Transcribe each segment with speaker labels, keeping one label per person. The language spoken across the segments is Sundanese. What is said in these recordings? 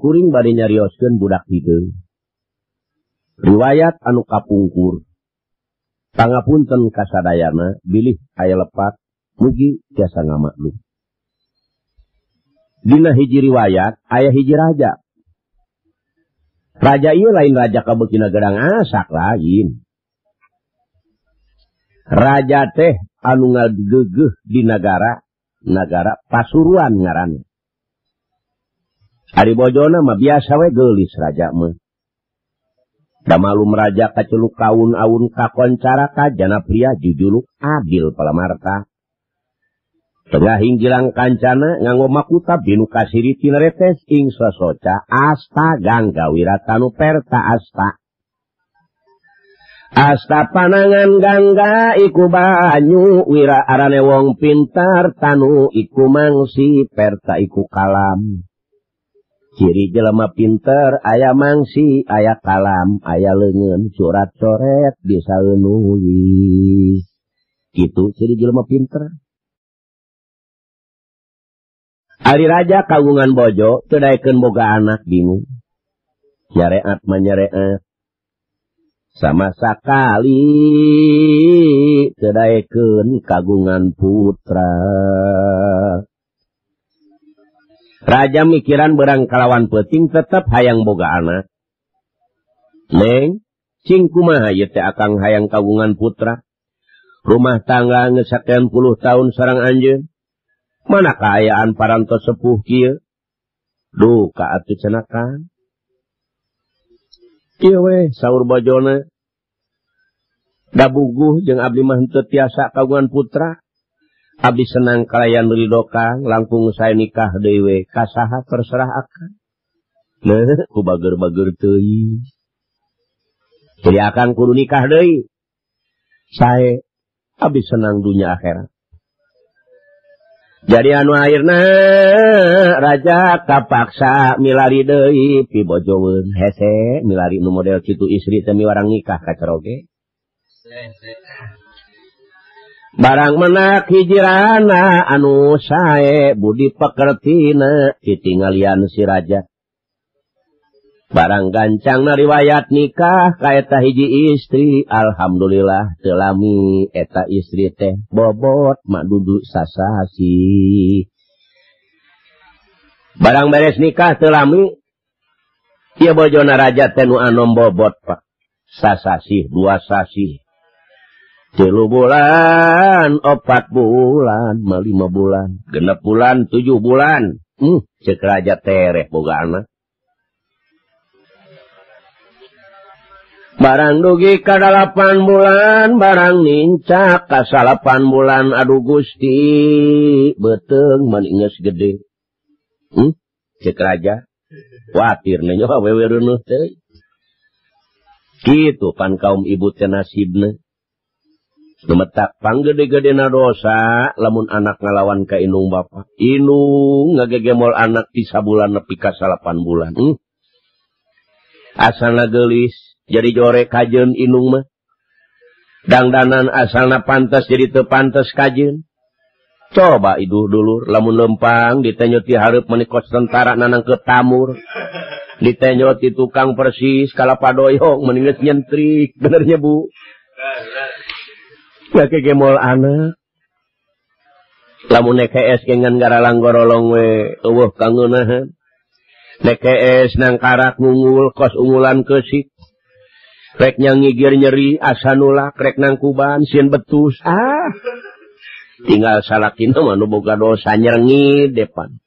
Speaker 1: Simkuring bade nyarioskeun budak hideung. Riwayat anu kapungkur. Pangapunten kasadayana bilih aya lepat mugi tiasa ngamaklum. Dina hiji riwayat aya hiji raja. Raja ieu lain raja kabeukina gedang asak lain. Raja teh anu ngageugeuh di nagara, nagara Pasuruan ngaranna. Ari bojona mah biasa we geulis raja mah. Da malum raja kaceluk kaun-aun kakoncara kajana pria jujuluk adil palamarta. Tengah hinggilang kancana nganggo makuta binu kasiri tineretes ing sosoca asta gangga wiratanu perta asta. Asta panangan gangga iku banyu wira arane wong pintar tanu iku mangsi perta iku kalam. Ciri jelema pinter aya mangsi aya kalam aya leungeun surat coret bisa nulis. Kitu ciri jelema pinter. Ari raja kagungan bojo teu daekeun boga anak bingung. Nyareat mah nyareat. Sama sakali teu daekeun kagungan putra. Raja mikiran berang kalawan peuting tetep hayang boga anak. Neng, cing kumaha ieu teh akang hayang kagungan putra? Rumah tangga geus sakian puluh tahun sareng anjeun. Mana kaayaan parantos sepuh kieu? Duka atuh cenah kan. Ieu we saur bojona. Da buguh jeung abdi mah henteu tiasa kagungan putra. Abdi senang kalayan ridho kang, langkung saya nikah deui we ka saha terserah akang. Nah, ku bager-bager teuing. Jadi akang kudu nikah deui. Sae abdi senang dunia akhirat. Jadi anu akhirna raja kapaksa milari deui pibojoweun hese milari nu model kitu istri teh miwarang nikah ka ceroge. Barang menak hijirana anu sae budi pekertina ditinggalian si raja. Barang gancang na riwayat nikah ka eta hiji istri, alhamdulillah teu lami eta istri teh bobot mak dudu sasasi. Barang beres nikah teu lami ieu bojona raja teh nu anom bobot pak. Sasasih dua sasih. 3 bulan, 4 bulan, 5 bulan, 6 bulan, 7 bulan. Cek raja tereh boga anak. Barang dugi ka 8 bulan, barang nincak ka 8 bulan, aduh Gusti, beuteung mani geus gede. Cek raja, kuatir nyoba wewe reunuh teh. Kitu pan kaum ibu teh nasibna. Lumetak panggede-gedena dosa lamun anak ngalawan ka indung bapa. Indung ngagegemol anak ti sabulan nepi ka 8 bulan. Asalna geulis jadi jore kajeun indung mah. Dangdanan asalna pantes jadi teu pantes kajeun. Coba iduh dulur lamun lempang ditenyo ti hareup meuni kos tentara nanang ke tamur. Ditenyo ti tukang persis kalapadoyong meuni geus nyentrik. Benernya Bu? Ya kegemol anak. Lamun nekees gengan garalang gorolong we eueuh kangeunahan. Nekees nangkarak ngungul kos ungulan keusik. Rek nyangigir nyeri asa nulak rek nangkuban sieun betus. Ah. Tinggal salakina mah nu boga dosa nyerengit depan.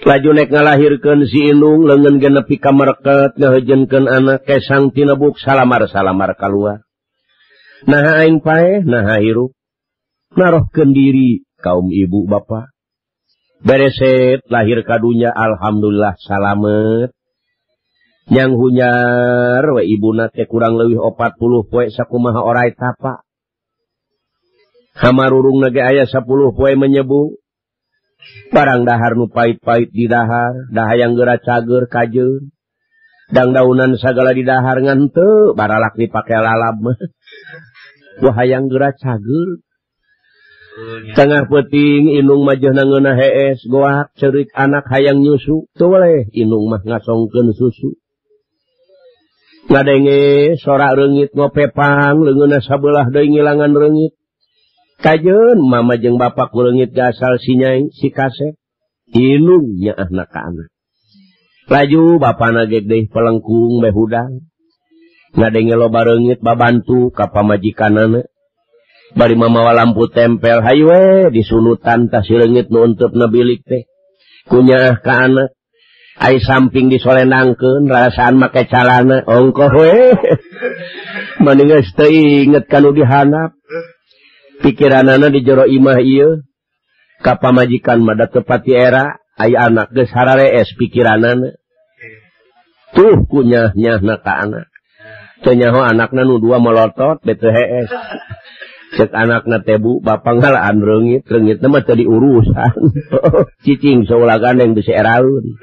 Speaker 1: Laju nek ngalahirkeun si indung leungeun ge nepi ka mereket ngaheujeunkeun anak kesang tinebuk salamar-salamar kaluar. Naha aing paeh, naha hirup. Narohkeun diri kaum ibu bapa. Bereset lahir ka dunya alhamdulillah salamet. Nyang hunyar we ibuna teh kurang leuwih 40 poe sakumaha orai tapa. Hamarurungna ge aya 10 poe menyebu. Barang dahar nu pait-pait di dahar, dahayang geura cager kajeun. Dangdaunan sagala di dahar ngan teu baralak dipake lalab mah. Wah hayang geura cager. Tengah peuting indung mah jeuh ngeunah hees goak ceurik anak hayang nyusu teu weleh indung mah ngasongkeun susu. Ngadenge sorak reungit ngopepang leungeunna sabelah deui ngilangan reungit. Kajeun mama jeung bapak ku reungit gasal si nyai si kasep. Indung nyaahna ka anak. Laju bapana geg deui pelengkung meh hudang. Ngadenge loba reungit babantu ka pamajikanana. Bari mamawa lampu tempel hayu we disunutan tah si reungit nu unteupna bilik teh. Kunyaah ka anak. Ai samping disolendangkeun rasaan make calana ongkoh we. Mani geus teu inget ka nu dihandap. Pikiranana di jero imah ieu ka pamajikan mah da teu pati era ai anak geus hararees pikiranana. Tuh kunyah-nyahna ka anak. Teu nyaho anakna nu dua molotot bete hees. Cek anakna teh bu bapa ngalaan reungit, reungitna mah teu diurusan. Cicing saulah gandeng bisi eraeun.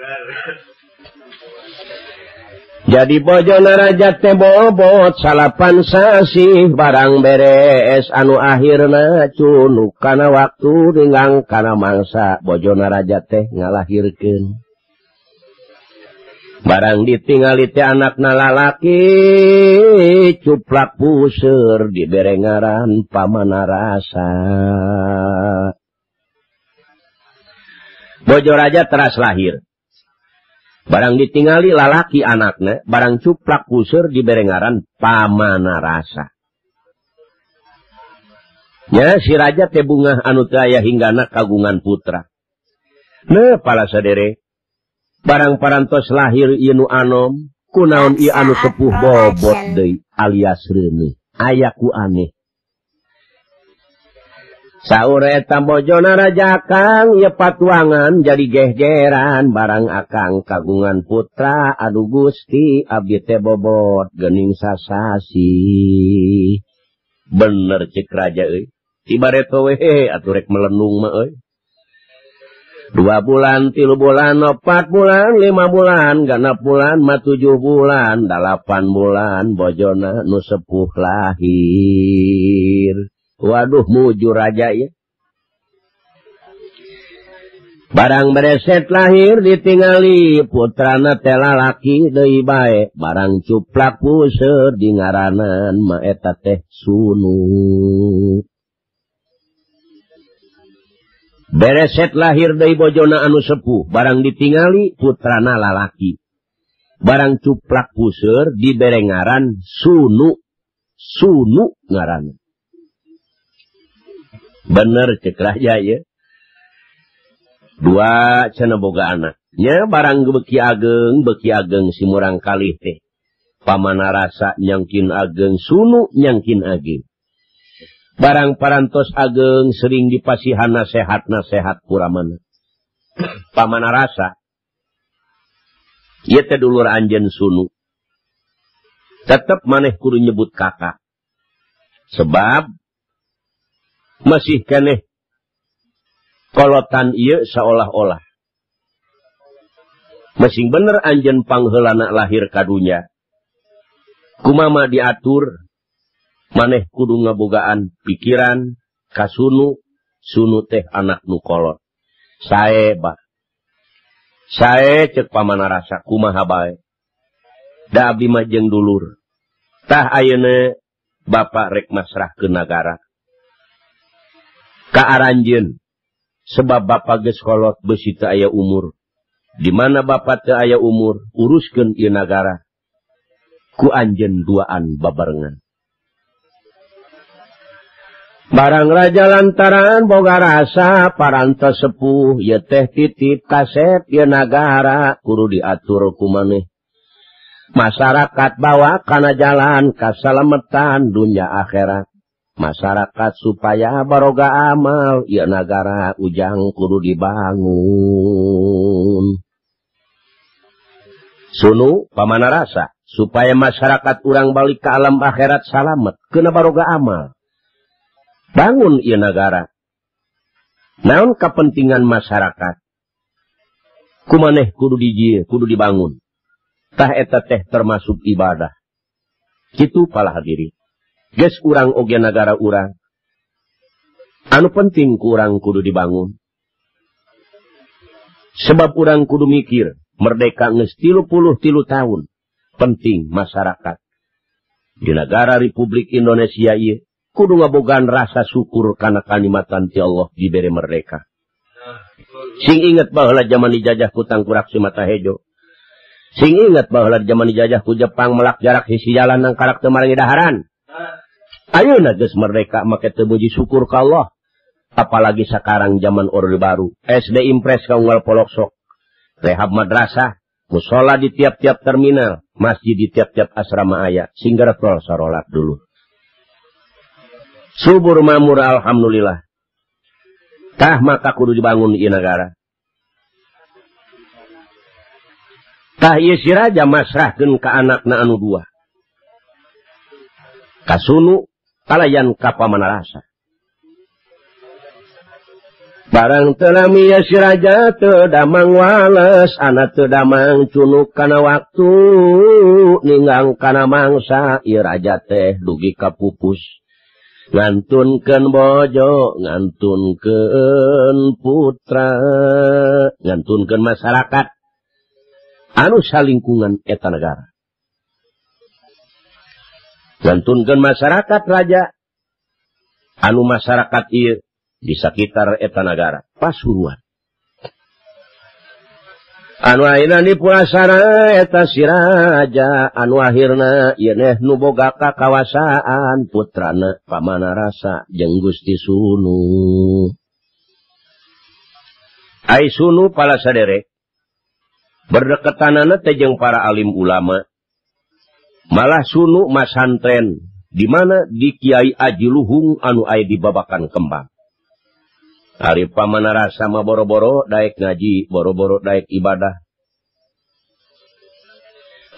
Speaker 1: Jadi bojona raja teh bobot salapan sasih barang beres anu akhirna cunuk kana waktu ringgang kana mangsa bojona raja teh ngalahirkeun. Barang ditingali teh anakna lalaki cuplak puseur dibere ngaran Pamanarasa. Bojo raja teras lahir. Barang ditingali lalaki anakna, barang cuplak puseur dibere ngaran Pamanarasa. Nya si raja teh bungah anu teu aya hinggana kagungan putra. Nah pala sadere, barang parantos lahir ieu nu anom, kunaon ieu anu sepuh bobot deui alias reuneuh, aya ku aneh. Saur eta bojona raja akang ieu patuangan jadi gehgeran barang akang kagungan putra aduh Gusti abdi teh bobot geuning sasasi. Bener cek raja euy. Tibareto we atuh rek melenung mah euy. 2 bulan, 3 bulan, 4 bulan, 5 bulan, 6 bulan, mah 7 bulan, 8 bulan bojona nu sepuh lahir. Waduh mujur raja ya. Barang bereset lahir ditingali putrana teh lalaki deui bae, barang cuplak puseur di ngaranan mah eta teh Sunu. Bereset lahir deui bojona anu sepuh, barang ditingali putrana lalaki. Barang cuplak puseur dibere ngaran Sunu. Sunu ngaran. Bener cek raja ya. 2 cenah boga anak. Nya barang beuki ageng si murang kalih teh. Pamanarasa nyangkin ageng, Sunu nyangkin ageng. Barang parantos ageng sering dipasihan nasehat-nasehat kuramana. Pamanarasa ieu teh dulur anjeun Sunu. Tetep maneh kudu nyebut kakak. Sebab masih keneh kolotan ieu seolah-olah masing bener anjeun pangheulana lahir ka dunya. Kumama diatur maneh kudu ngabogaan pikiran ka Sunu, Sunu teh anak nu kolot. Sae bah. Sae cek Pamanarasa kumaha bae. Da abdi mah jeung dulur. Tah ayeuna bapak rek masrahkeun nagara ka aranjeun sebab bapak geus kolot beusi teu aya umur. Di mana bapak teu aya umur, uruskeun ieu nagara ku anjeun duaan babarengan. Barang raja lantaran boga rasa parantos sepuh ieu teh titip kasep ieu nagara kudu diatur ku maneh. Masyarakat bawa kana jalan kasalametan dunya akhirat. Masyarakat supaya baroga amal ieu nagara ujang kudu dibangun. Sunu Pamanarasa supaya masyarakat urang balik ke alam akhirat salamet kena baroga amal. Bangun ieu nagara. Naon kepentingan masyarakat? Kumaneh kudu dijieun, kudu dibangun. Tah eta teh termasuk ibadah. Kitu pala hadirin. Geus urang oge nagara urang. Anu penting kurang kudu dibangun. Sebab urang kudu mikir merdeka geus 33 tahun. Penting masyarakat di negara Republik Indonesia ieu kudu ngabogaan rasa syukur kana kanikmatan ti Allah dibere merdeka. Sing inget baheula zaman dijajah ku tangkurak si mata hejo. Sing inget baheula zaman dijajah ku Jepang melak jarak sisi jalan nang karak teu marangi daharan. Ayeuna geus merdeka make teu muji syukur ka Allah. Apalagi sekarang zaman Orde Baru, SD Impres ka unggal poloksok, rehab madrasah, musola di tiap-tiap terminal, masjid di tiap-tiap asrama aya, sing geretol sarolat dulu. Subur mamur alhamdulillah. Tah maka kudu dibangun ieu nagara. Tah ieu si raja masrahkeun ka anakna anu dua. Ka Sunu kalayan ka Pamanarasa. Barang teu lami ieu si raja teu damang wales, anak teu damang cunuk kana waktu, ninggang kana mangsa ieu raja teh dugi ka pupus. Ngantunkeun bojo, ngantunkeun putra, ngantunkeun masyarakat anu salingkungan eta negara. Ngantunkeun masyarakat raja anu masyarakat ieu di sakitar eta nagara Pasuruan. Anu ayeuna dipulasara eta si raja, anu akhirna ieu neh nu boga kakawasaan putrana Pamanarasa jeung Gusti Sunu. Ai Sunu pala saderek berdeketanana teh jeung para alim ulama. Malah Sunu masantren di mana di Kiai Aji Luhung anu aya di Babakan Kembang. Ari Pamanarasa mah boro-boro daek ngaji, boro-boro daek ibadah.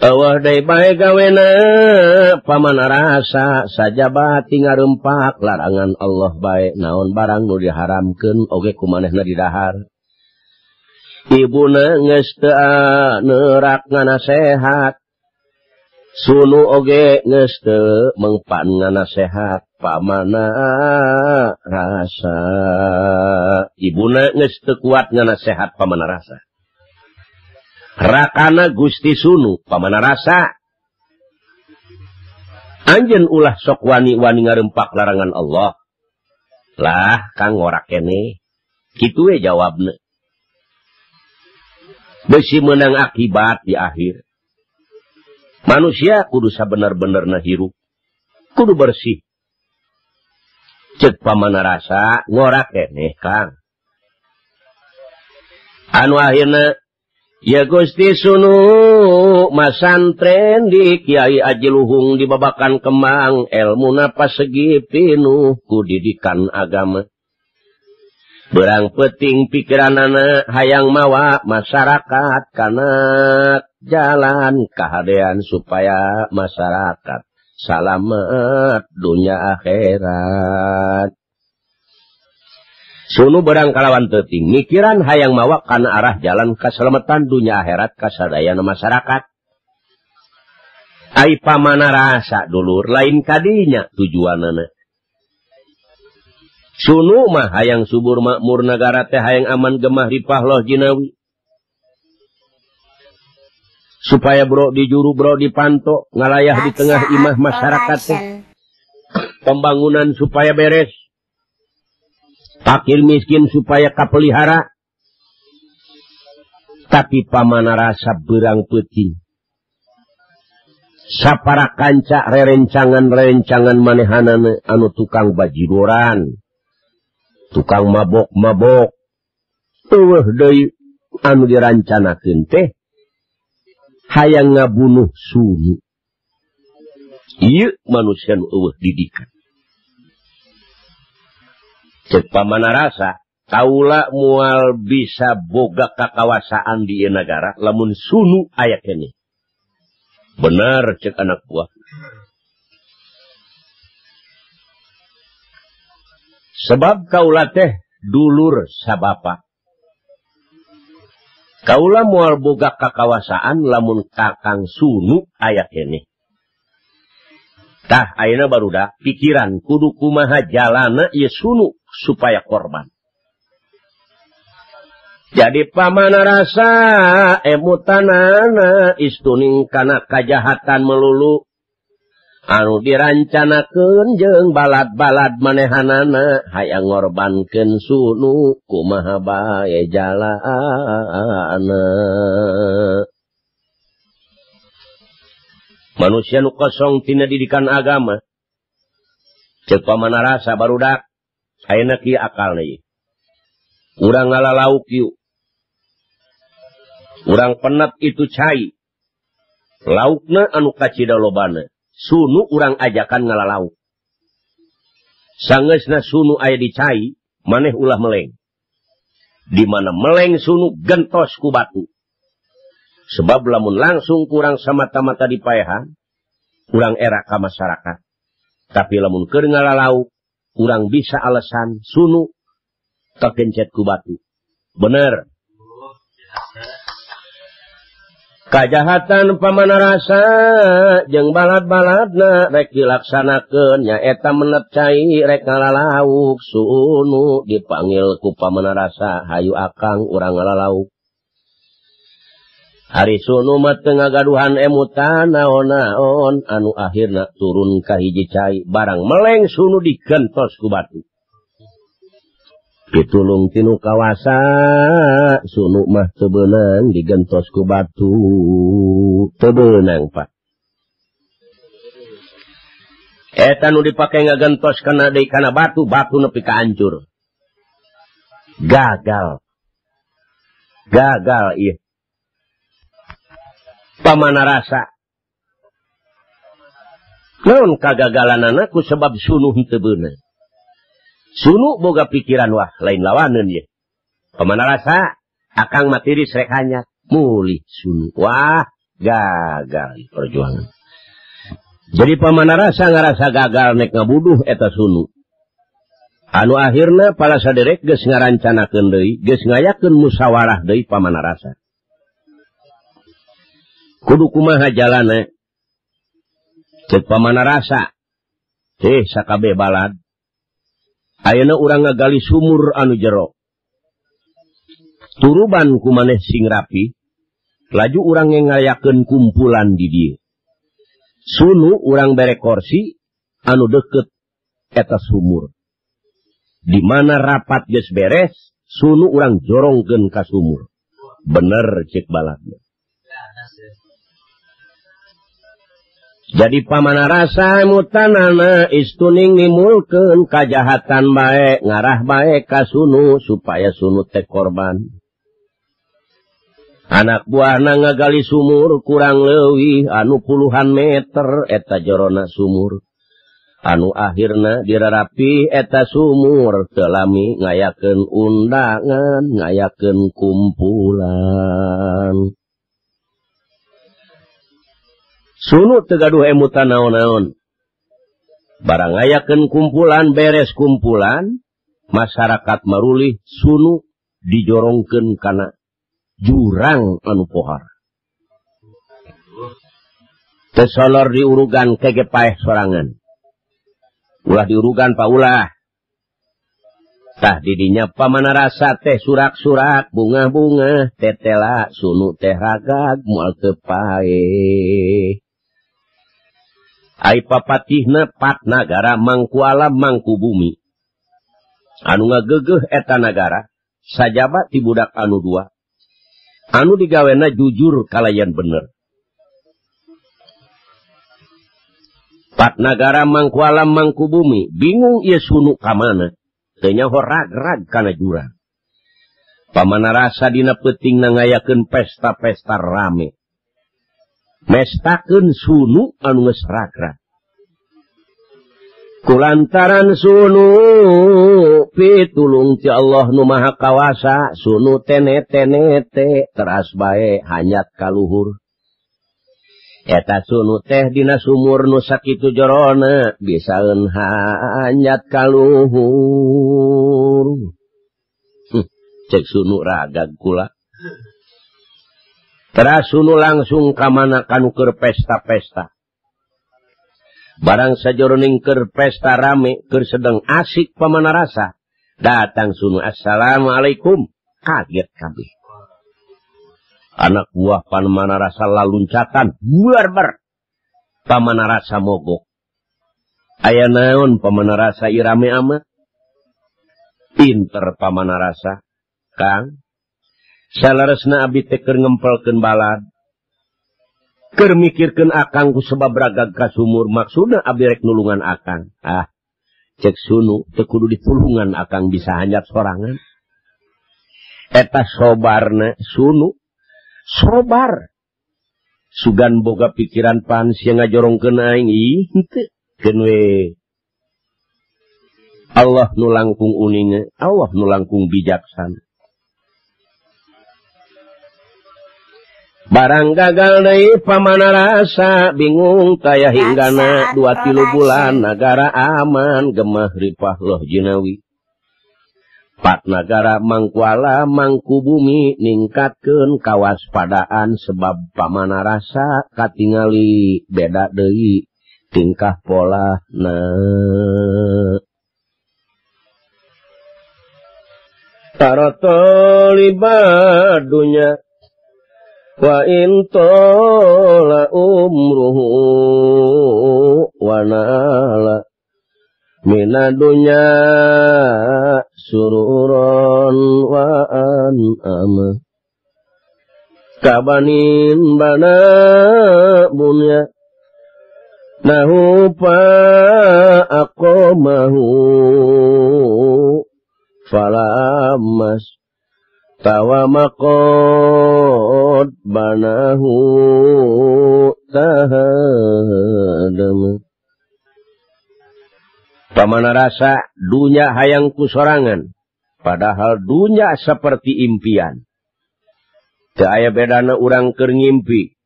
Speaker 1: Eueuh deui bae gawena Pamanarasa sajaba tingarempak larangan Allah bae naon barang nu diharamkeun oge ku manehna didahar. Ibuna geus teu neurak nganasehat. Sunu oge geus teu mengpan nganasehat Pamanarasa. Ibuna geus teu kuat nganasehat Pamanarasa. Rakana Gusti Sunu Pamanarasa. Anjeun ulah sok wani-wani ngarempak larangan Allah. Lah kang ngorak keneh. Kitu we jawabna. Besi menang akibat di akhir. Manusia kudu sabener-benerna hirup. Kudu bersih. Cek Pamanarasa ngorak keneh Kang. Anu akhirna ya Gusti Sunu masantren di Kiai Aji Luhung di Babakan Kembang, elmuna pasegi pinuh ku didikan agama. Berang peting pikiranana hayang mawa masyarakat kana jalan kahadean supaya masyarakat salamet dunia akhirat. Sunu berang kalawan teuting mikiran hayang mawa kana arah jalan kaselamatan dunia akhirat kasadayana masyarakat. Ai Pamanarasa dulur lain kadinya tujuanana. Sunu mah hayang subur makmur nagara teh hayang aman gemah ripah loh jinawi. Supaya bro di juru bro di panto ngalayah di tengah imah masyarakat teh. Pembangunan supaya beres. Fakir miskin supaya kapelihara. Tapi Pamanarasa berang peuting. Sapara kanca rerencangan-rerencangan manehanana anu tukang bajidoran. Tukang mabok-mabok. Eueuh deui anu dirancanakeun teh hayang ngabunuh Sunu. Ieu manusia nu eueuh didikan. Cek Pamanarasa, kaula moal bisa boga kakawasaan di ieu nagara lamun Sunu aya keneh. Benar cek anak buah. Sebab kaula teh dulur sabapa. Kaula moal boga kakawasaan lamun Kakang Sunu aya keneh. Tah ayeuna barudak pikiran kudu kumaha jalana ieu sunu supaya korban. Jadi pamana rasa emutanana istuning kana kajahatan melulu anu dirancanakeun jeung balad-balad manehanana hayang ngorbankeun sunu kumaha bae jalana. Manusia nu kosong tina didikan agama. Ceuk pamana rasa barudak ayeuna kieu akalna ieu. Urang ngalalauk yuk. Urang penat itu cai. Laukna anu kacida lobana. Sunu urang ajakan ngalalauk. Sangeusna sunu aya di cai, maneh ulah meleng. Di mana meleng sunu gentos ku batu. Sebab lamun langsung kurang samata-mata dipaehan, urang era ka masyarakat. Tapi lamun keur ngalalauk, urang bisa alasan sunu kagencet ku batu. Bener. Kajahatan pamana rasa jeung balad-baladna rek dilaksanakeun nyaeta menep cai rek ngalalauk sunu dipanggil ku pamana rasa hayu akang urang ngalalauk. Ari sunu mah teu ngagaduhan emutan naon-naon anu akhirna turun ka hiji cai barang meleng sunu digentos ku batu. Pitulung tinu kawasa sunu mah teu beunang digentos ku batu teu beunang Pak. Eta nu dipake ngagentos kana deui kana batu, batu nepi ka hancur. Gagal. Gagal ieu. Pamana rasa. Naon kagagalanana ku sebab sunu henteu beunang. Sunu boga pikiran wah lain lawaneun ye. Pamana rasa akang matiris rek hanyat mulih sunu. Wah gagal perjuangan. Jadi pamana rasa ngarasa gagal nek ngabuduh eta sunu. Anu akhirna pala saderek geus ngarancanakeun deui, geus ngayakeun musyawarah deui pamana rasa. Kudu kumaha jalana? Ceuk pamana rasa. Teh sakabeh balad. Ayeuna urang ngagali sumur anu jero. Turuban ku maneh sing rapi, laju urang ngayakeun kumpulan di dieu. Sunu urang bere korsi anu deukeut eta sumur. Di mana rapat geus beres, sunu urang jorongkeun ka sumur. Bener ceuk baladna. Jadi pamana rasa mutanana istuning nimulkeun kajahatan bae ngarah bae ka sunu supaya sunu teh korban. Anak buahna ngagali sumur kurang leuwih anu puluhan meter eta jorona sumur. Anu akhirna dirarapi eta sumur teu lami ngayakeun undangan, ngayakeun kumpulan. Sunu teu gaduh emutan naon-naon. Barang ngayakeun kumpulan beres kumpulan, masyarakat marulih sunu dijorongkeun kana jurang anu pohar. Teu solor diurugan kege paeh sorangan. Ulah diurugan pa ulah. Tah didinya pamana rasa teh surak-surak bunga-bunga tetela sunu teh ragag moal teu paeh. Ai papatihna pat nagara mangku alam mangku bumi. Anu ngagegeuh eta nagara sajaba ti budak anu dua. Anu digawena jujur kalayan bener. Pat nagara mangku alam mangku bumi bingung ieu sunu ka mana. Teu nyaho rag-rag kana jurang. Pamana rasa dina peutingna ngayakeun pesta-pesta rame. Mestakeun sunu anu geus ragrag. Kulantaran sunu pitulung ti Allah nu Maha Kawasa, sunu tene-tene teras bae hanyat ka luhur. Eta sunu teh dina sumur nu sakitu jorona bisaeun hanyat ka luhur. Cek sunu ragag kula. Teras sunu langsung ka mana kanu keur pesta-pesta. Barang sajoroning keur pesta rame keur sedang asik Pamana Rasa datang Sunu assalamualaikum kaget kabeh. Anak buah Pamana Rasa laluncatan buar-bar. Pamana Rasa mogok. Aya naon Pamana Rasa irame amat. Pinter Pamana Rasa, Kang. Salaresna abdi teh keur ngempelkeun balad. Keur mikirkeun akang ku sebab ragag ka sumur maksudna abdi rek nulungan akang. Ah, cek Sunu teu kudu ditulungan akang bisa hanjat sorangan. Eta sobarna Sunu. Sobar. Sugan boga pikiran pan sia ngajorongkeun aing ih henteu keun we. Allah nu langkung uninga, Allah nu langkung bijaksana. Barang gagal deui Pamana Rasa bingung taya hinggana 2-3 bulan nagara aman gemah ripah loh jinawi. Pat nagara mangkuala mangku bumi ningkatkeun kawaspadaan sebab Pamana Rasa katingali beda deui tingkah pola na. Taratoliba dunya wa in tola umruhu wa nala mina dunya sururon wa an'ama kabanin bana bunya nahu pa aqamahu falamas tawamakot banahu tahadama. Pamana Rasa dunya hayang ku sorangan, padahal dunya seperti impian. Teu aya bedana urang keur ngimpi.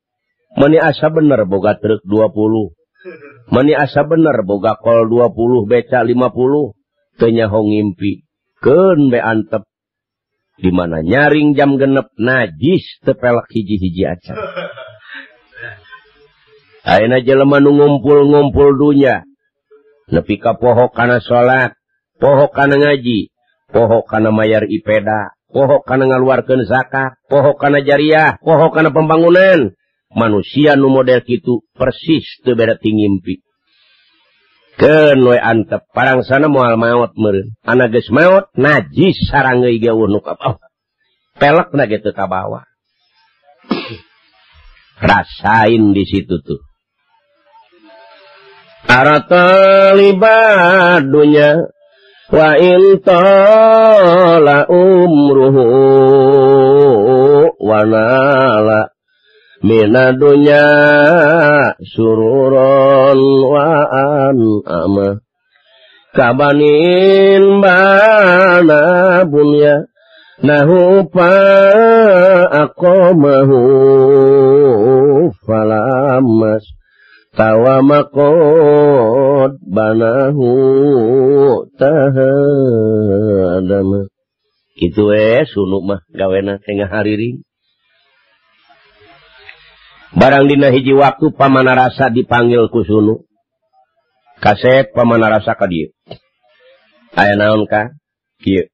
Speaker 1: Meuni asa bener boga truk 20. Meuni asa bener boga kol 20 beca 50. Teu nyaho ngimpi. Keun be antep. Di mana nyaring jam genep najis teu pelek hiji-hiji acan. Ayeuna jelema nu ngumpul-ngumpul dunya. Nepi ka poho kana salat, poho kana ngaji, poho kana mayar ipeda, poho kana ngaluarkeun zakat, poho kana jariah, poho kana pembangunan. Manusia nu model kitu persis teu beda ti ngimpi. Keun we antep parangsana moal maot meureun. Ana geus maot najis sarangeui ge eueuh nu ka bawah. Pelekna ge teu kabawa. Rasain di situ tuh. Arataliba dunya wa in tala umruhu wa nala mina dunya sururon wa an'ama kabanin bana bunya nahu pa aqamahu falamas tawamakot banahu tahadama. Kitu we Sunu mah gawena teh ngahariring. Barang dina hiji waktu Pamana Rasa dipanggil ku Sunu. Kasep Pamana Rasa ka dieu. Aya naon ka? Kieu.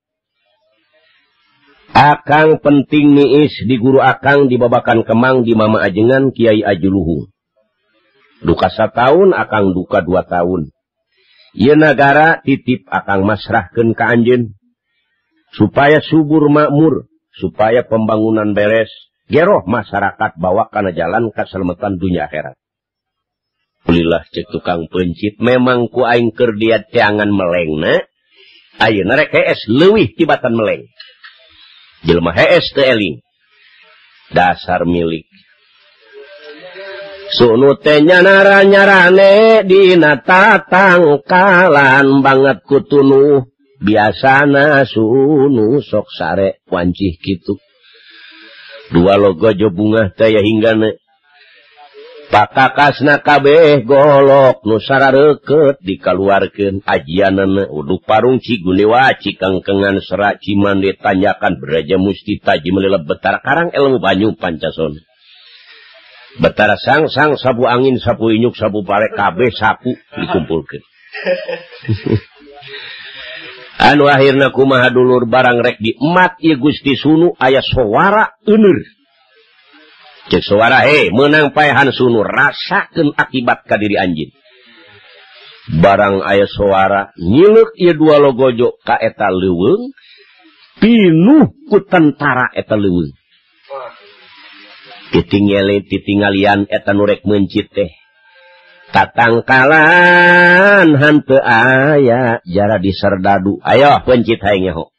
Speaker 1: Akang penting niis di guru akang di Babakan Kemang di Mama Ajengan Kiai Ajuluhung. Duka 1 tahun, akang duka 2 tahun. Ieu nagara titip akang masrahkeun ka anjeun supaya subur makmur, supaya pembangunan beres. Geroh masyarakat bawa kana jalan kaselamatan dunia akhirat. Alhamdulillah cek tukang pencit memang ku aing keur dia teangan melengna. Ayeuna rek hees leuwih tibatan meleng. Jelema hees teu eling. Dasar milik. Sunu teh nyanara nyarane dina tatangkalan banget kutunuh biasana sunu sok sare wancih kitu. Dua logo jo bunga teh ya hinggana. Pakakasna kabeh golok nu sarareukeut dikaluarkeun ajianana uduk parung Cigunewa Cikangkengan Serak Cimande Tanjakan Beraja Musti Taji Meleleb Betara Karang Ilmu Banyu Pancasona. Betara sang-sang sapu angin sapu inyuk sapu pare kabeh sapu dikumpulkeun. Anu akhirna kumaha dulur barang rek diemat ieu Gusti Sunu aya sowara euneur. Cek suara he meunang paehan Sunu rasakeun akibat ka diri anjeun. Barang aya suara nyileuk ieu dua logojo ka eta leuweung pinuh ku tentara eta leuweung. Titinggale titinggalian eta nu rek meuncit teh. Tatangkalan hanteu aya jara diserdadu. Ayo pencit hae nyaho.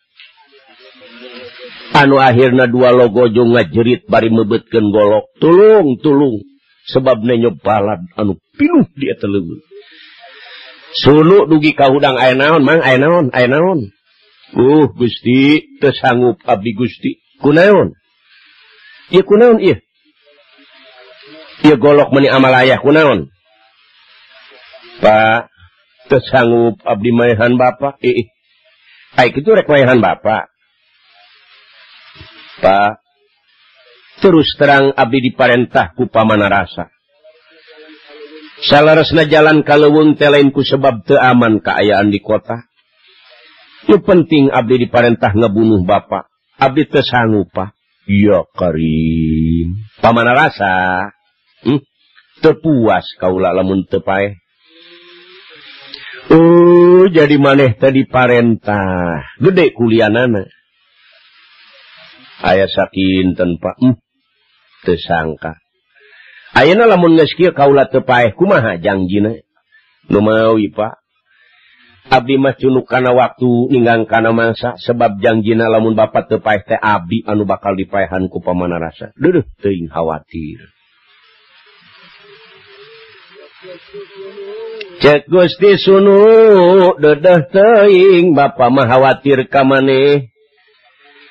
Speaker 1: Anu akhirna dua logojo ngajerit bari mebeutkeun golok. Tulung tulung sebab nenyo balad anu pinuh di eta leuweung. Sunu dugi ka hudang aya naon mang aya naon aya naon. Gusti teu sanggup abdi Gusti. Kunaon? Ieu kunaon ieu? Ieu golok meuni amalaya kunaon? Pak, teu sanggup abdi maehan bapa. Ih. Ai kitu rek maehan bapa. Pak, terus terang abdi diparentah ku pamana rasa. Salaresna jalan ka leuweung teh lain ku sebab teu aman kaayaan di kota. Nu penting abdi diparentah ngebunuh bapa. Abdi teu sanggup, Pak. Ya Karim. Pamana rasa? Teu puas kaula lamun teu paeh. Jadi maneh teh diparentah. Gede kulianana. Aya sakinten Pak. Teu sangka. Ayeuna lamun geus kieu kaula teu paeh kumaha jangjina? Nu mawi Pak. Abdi mah cunuk kana waktu ninggang kana mangsa sebab jangjina lamun bapak teu paeh teh abdi anu bakal dipaehan ku pamana rasa. Deuh teuing khawatir. Cek Gusti Sunu dedeh teuing bapa mah khawatir ka maneh.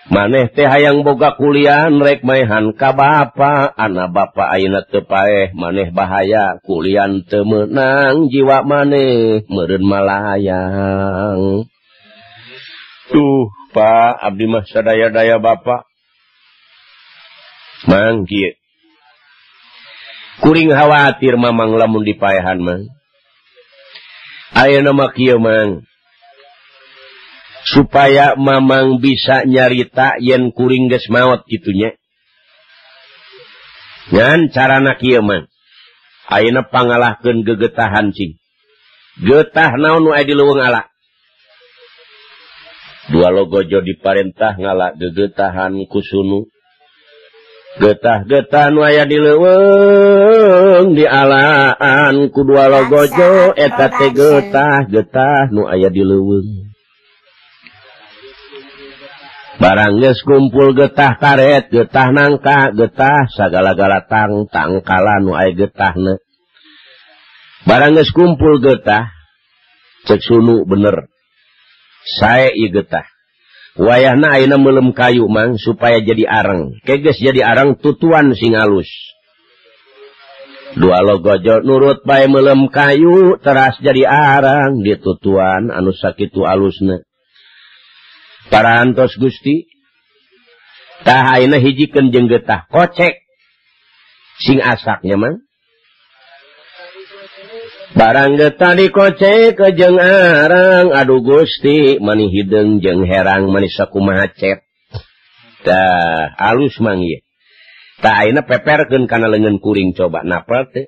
Speaker 1: Maneh teh hayang boga kulian rek maehan ka bapa, ana bapa ayeuna teu paeh, maneh bahaya kulian teu meunang jiwa maneh meureun malayang. Tuh Pak, abdi mah sadaya-daya bapa. Mang kieu. Kuring khawatir mamang lamun dipaehan mang. Ayeuna mah kieu mang. Supaya mamang bisa nyarita yen kuring geus maot kitunya. Ngan carana kieu mang. Ayeuna pangalahkeun gegetahan cing. Getah naon nu aya di leuweung ala? Dua logojo diparentah ngala gegetahan ku Sunu. Getah-getah nu aya di leuweung dialaan ku dua logojo eta teh getah-getah nu aya di leuweung. Barang geus kumpul getah karet, getah nangka, getah sagala-gala tang tangkala nu aya getahna. Barang geus kumpul getah, cek Sunu bener. Sae ieu getah. Wayahna ayeuna meuleum kayu mang supaya jadi areng. Ke geus jadi areng tutuan sing alus. Dua logojo nurut bae meuleum kayu teras jadi arang ditutuan anu sakitu alusna. Parantos Gusti tah ayeuna hijikeun jeung getah kocek sing asaknya mang. Barang getah dikocek jeung arang aduh Gusti mani hideung jeung herang mani sakumaha cet. Tah alus mang ieu. Tah ayeuna peperkeun kana leungeun kuring coba napel teh.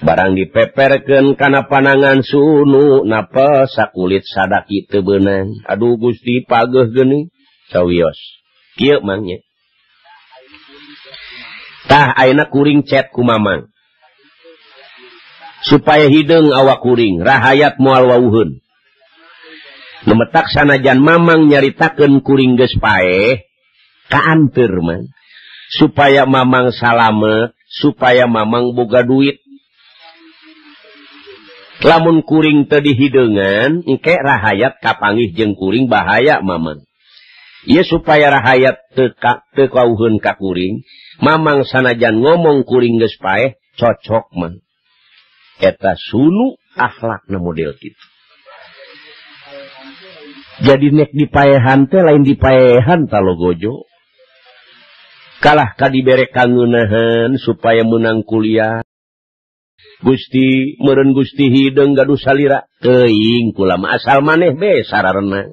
Speaker 1: Barang dipeperkeun kana panangan Sunu napel sakulit sadaki teu beunang. Aduh Gusti pageuh geuning sawios. Kieu mang nya. Tah ayeuna kuring cet ku mamang. Supaya hideung awak kuring, rahayat moal wawuheun. Nu metak sanajan mamang nyaritakeun kuring geus paeh, kaanteur mang. Supaya mamang salamet, supaya mamang boga duit. Lamun kuring teu dihideungan, engke rahayat kapanggih jeung kuring bahaya mamang. Ieu supaya rahayat teu kawuheun ka kuring, mamang sanajan ngomong kuring geus paeh, cocok mang. Eta Sunu akhlakna model kitu. Jadi nek dipaehan teh lain dipaehan talogojo. Kalah ka dibere kangeunahan supaya menang kuliah. Gusti meureun Gusti hideung gaduh salira teuing kula mah asal maneh be sararena.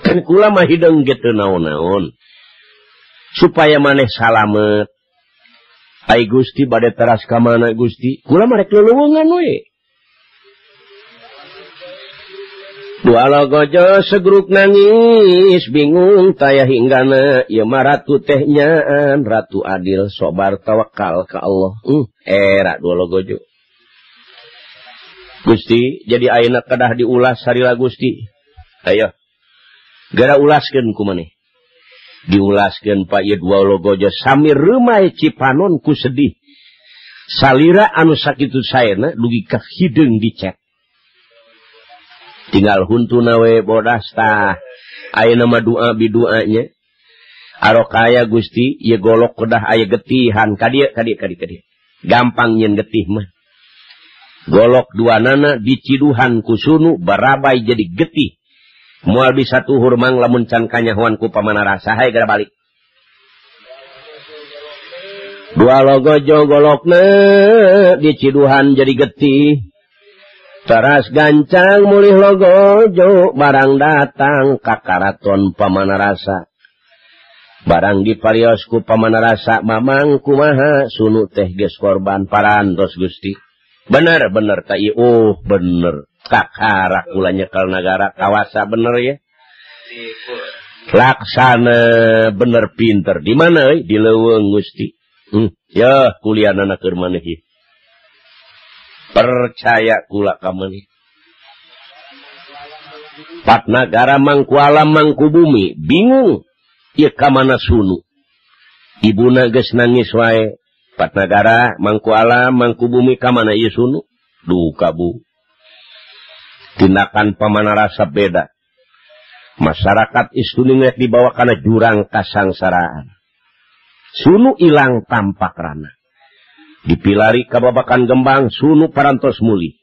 Speaker 1: Kan kula mah hideung ge teu naon-naon. Supaya maneh salamet. Ai Gusti bade teras ka mana Gusti? Kula mah rek leuweungan we. Dua logojo segruk nangis bingung taya hinggana ieu mah ratu teh nyaan ratu adil sobar tawakal ka Allah. Era dua logojo. Gusti jadi ayeuna kedah diulas sarila Gusti. Ayo. Gara ulaskeun ku maneh. Diulaskeun Pak ieu dua logojo sami reumai Cipanon ku sedih. Salira anu sakitu saena dugi ka hideung dicet. Tinggal huntuna we bodas tah. Ayeuna mah doa biduanya. Arokaya Gusti ieu golok kedah aya getihan ka dieu ka dieu ka dieu ka dieu. Gampang nyeun getih mah. Golok duanana diciduhan ku sunu barabai jadi getih. Moal bisa tuhur mang lamun can kanyahoan ku pamana rasa hae gara balik. Dua logojo golokna diciduhan jadi getih. Teras gancang mulih logojo barang datang ka karaton pamana rasa. Barang diparios ku pamana rasa mamang kumaha sunu teh geus korban parantos Gusti. Bener bener ta ieu oh bener. Kakara kula nyekel nagara kawasa bener ya. Laksana bener pinter di mana euy di leuweung Gusti. Ya kuliahna keur maneh ieu. Percaya kula ka maneh. Patnagara mangku alam mangku bumi bingung ieu ka mana sunu. Ibuna geus nangis wae. Patnagara mangku alam mangku bumi ka mana ieu sunu? Duka bu. Tindakan pamana rasa beda. Masyarakat istuning dibawa kana jurang kasangsaraan. Sunu ilang tampak rana. Dipilari kababakan gembang sunu parantos muli.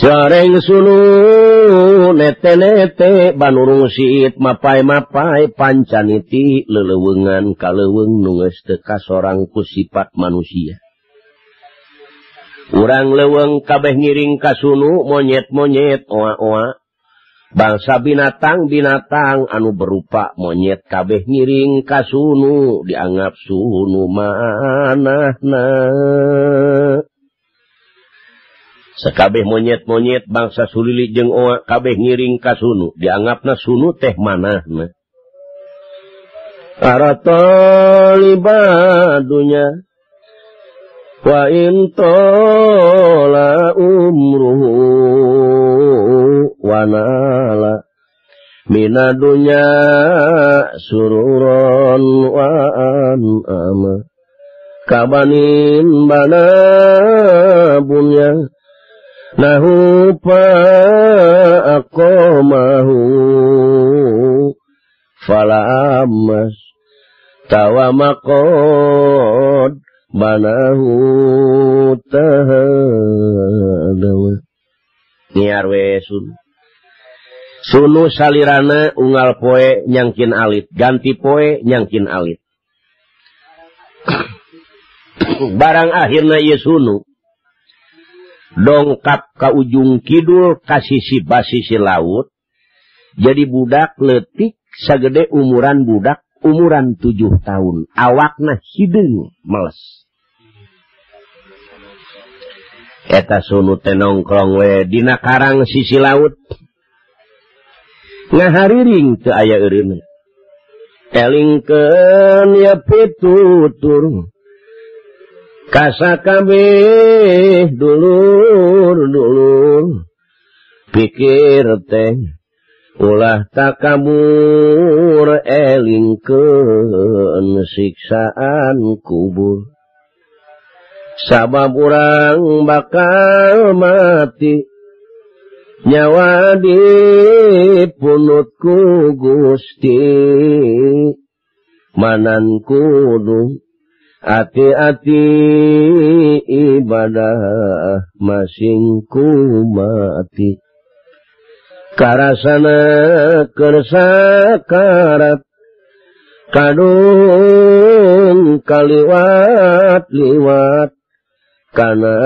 Speaker 1: Sareng sunu nete-nete banurung siit mapai-mapai pancaniti leleuweungan kaleuweung nu geus teu kasorang ku sifat manusia. Urang leuweung kabeh ngiring ka sunu monyet-monyet oa-oa. Bangsa binatang-binatang anu berupa monyet kabeh ngiring ka sunu dianggap sunu manahna. Sakabeh monyet-monyet bangsa sulili jeung oa kabeh ngiring ka sunu dianggapna sunu teh manahna. Aratolibadunya wa in tola umruhu wa nala minadunya sururon wa an'ama kabanin bana bunya nahu pa aqamahu fala amas tawamakod banahu tahadawa. Niar we sunu. Sunu salirana unggal poe nyangkin alit, ganti poe nyangkin alit. Barang akhirna ieu sunu dongkap ka ujung kidul ka sisi basisi laut, jadi budak leutik sagede umuran budak umuran 7 tahun, awakna hideung meles. Eta sunu teh nongkrong we dina karang sisi laut. Ngahariring teu aya eureunna. Elingkeun ya pitutur. Kasakabeh dulur-dulur. Pikir teh ulah takabur elingkeun siksaan kubur. Sabab urang bakal mati nyawa dipunut ku Gusti. Manan kudu hati-hati ibadah masing ku mati. Karasana keur sakarat Kadung kaliwat-liwat kana